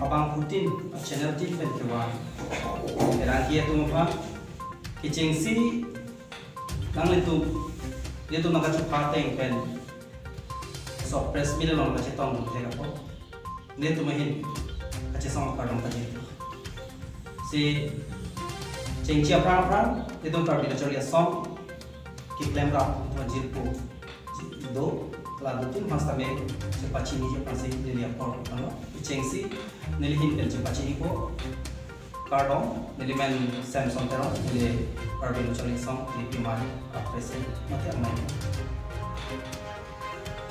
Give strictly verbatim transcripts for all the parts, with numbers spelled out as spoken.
Abangphutin a channel tin pen kevang pherangke atum aphan kechengsi nanglitum, nelitum nangkachupha ateng pen laso press meet along kachetong thek apot nelitum ahin kachesong kardom pajir. Si chengsi aphrang aphrang nelitum Karbi Lo Charli Asong keklem rap atum ajirpo do, la do tin mas tame chepachiniji aphansi neli apor ano. Chengsi neli ahin pen chepachinipo. Kardom, neli men Samson Teron, neli Karbi Lo Charli Asong, neli P M I a president mate amai.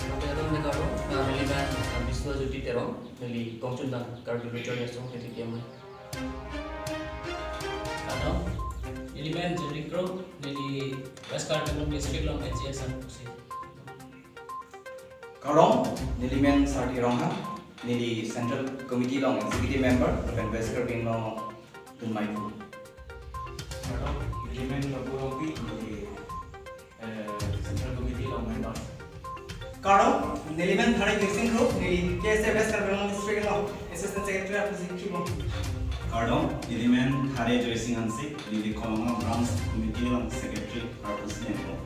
Mate atum ne kardom, ah, neli men, ah, Biswajyoti Teron, neli kongchundang Karbi Lo Charli Asong, neli P M I. Kardom, neli men Jyoti Kro, neli West Karbi Anglong District along N G S ang pusi. Kardom, neli men Sarthi Ronghang, neli Central Committee along Executive Member, lapen West Karbi Anglong dunmai pu. Kardom, neli men Babu Rongpi, neli, eh, Central Committee along Member. Kardom, neli men Thare Joysing Kro, neli K S A West Karbi Anglong District along Assistant Secretary apusi kibom. Kardom, neli men Thare Joysing Hanse, neli Khulonglong Branch Committee along Secretary apusi kibom.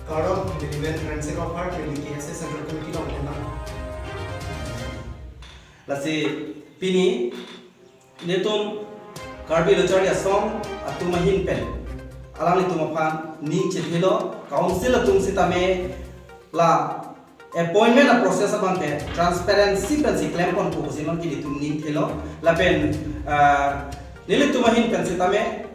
Kardom, neli men Rense Ronghang, neli K S A Central Committee along Member. Lasi pini nelitum Karbi Lo Charli Asong atum ahin pen alanglitum aphan ning chethelo, council atum sitame la appointment a process abangke transparency pensi klemponpo pusi non ke nelitum ning thelo. Lapen, ah, nelitum ahin pen sitame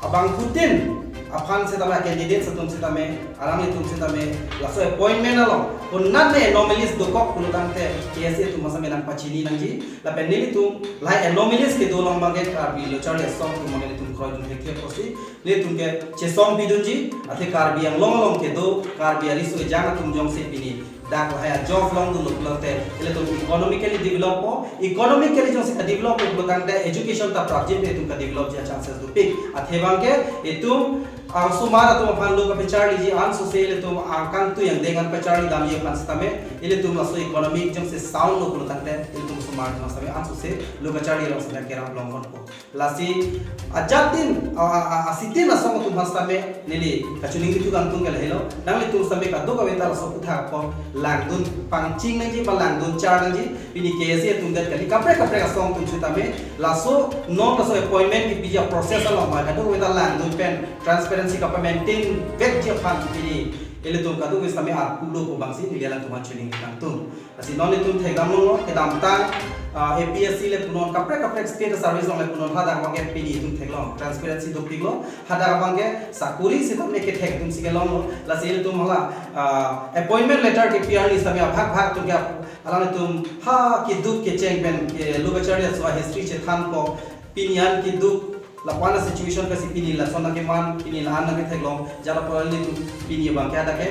abangphutin aphan sitame, candidate atum sitame, alanglitum sitame laso appointment along konatne anomalies dokok pulo tangte K S A atum masame nangpachini nangji. Lapen nelitum lahai anomalies kedo along abangke Karbi Lo Charli Asong atum abangke nelitum kroidun thekthe apotsi nelitum ke chesong pidunji, athe Karbi Anglong along kedo Karbi ariso ejang atum jongsi pini dak lahai ajok longdunlo pulote ilitum economically develop po, economically jongsi kadevelop po pulo tangte education ta prapjin ilitum kadevelopji a chances dopik. Athe abangke itum angsomar atum aphan lo kapacharliji ansose ilitum angkang tu yang dengan pacharli damji aphan sitame ilitum laso economic jongsi sound lo pulo tangte ilitum osomar atum sitame ansose lo kacharli along sitame kerap longponpo. Lasi ajatin, a, a, a, asitin asong atum aphan sitame neli kachiningri tu kangtung ke lahelo. Nanglitum sitame kadokave ta laso aphuthak apor langdun pangching nangji ba langdun char nangji. Pini K S A atum det kali, kaprek kaprek asong atum sitame laso non laso appointment kepiji a process along ba kadokave ta langdun pen transparency kapa-maintain vekji aphan pini ilitum kadokave sitame arpu lo pu abangsi neli alangtum aphan chiningri kangtung. Lasi non itum thekdam longlo, kedamtang, ah, A P S C le punon, kaprek kaprek state service along le punon, hadak abangke pini itum theklong, transparency dopiklo, hadak abangke sakuri sitame kethek atumsi kelonglo. Lasi itum hala, ah, appointment letter kepi arni sitame abhag bhag atum ke ap-, alanglitum ha keduk kecheng pen ke lo kacharli aso a history chethanpo, pini an keduk lapu-an a situation pensi pini lason nangkeman, pini la-an nangketheklong, jala pura nelitum pini abangke hadak ke,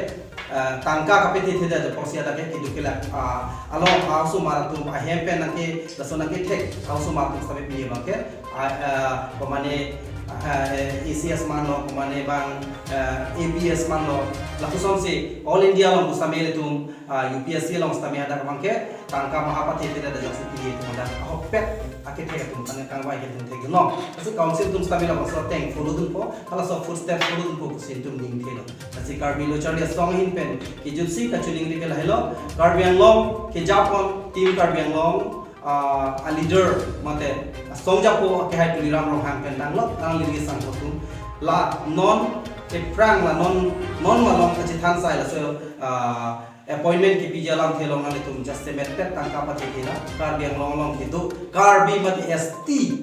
eh, tangka kapethethedetji apotsi hadak ke keduk ke la, ah, along a-osomar atum ahem pen nangke lason nangkethek a-osomar atum sitame pini abangke, ah, eh, komane, ah, eh, A C S manlo, komane bang, eh, A P S manlo, lapusonsi All India along pusitame ilitum, ah, U P S C along sitame hadak abangke tangka maha pathethedetji apotsi pini itum hadak ahokpet akethek atum tangka kangvai ke itum thekdunlong. Lasi council atum sitame labangso ateng follow dunpo, halaso footstep follow dunpo pusi itum ning thelo. Lasi Karbi Lo Charli Asong ahin pen kejutsi kachiningri ke lahelo, Karbi Anglong kejapon, Team Karbi Anglong, ah, a leader mate asong japo akehai Tuliram Ronghang pen tanglo, tang liri sangpo atum. La non ephrang la non, non malom kachethan sai laso, ah, appointment kepiji alamthe along nanglitum jasemet pet tangka pathethela, Karbi Anglong along kedo Karbi mate S T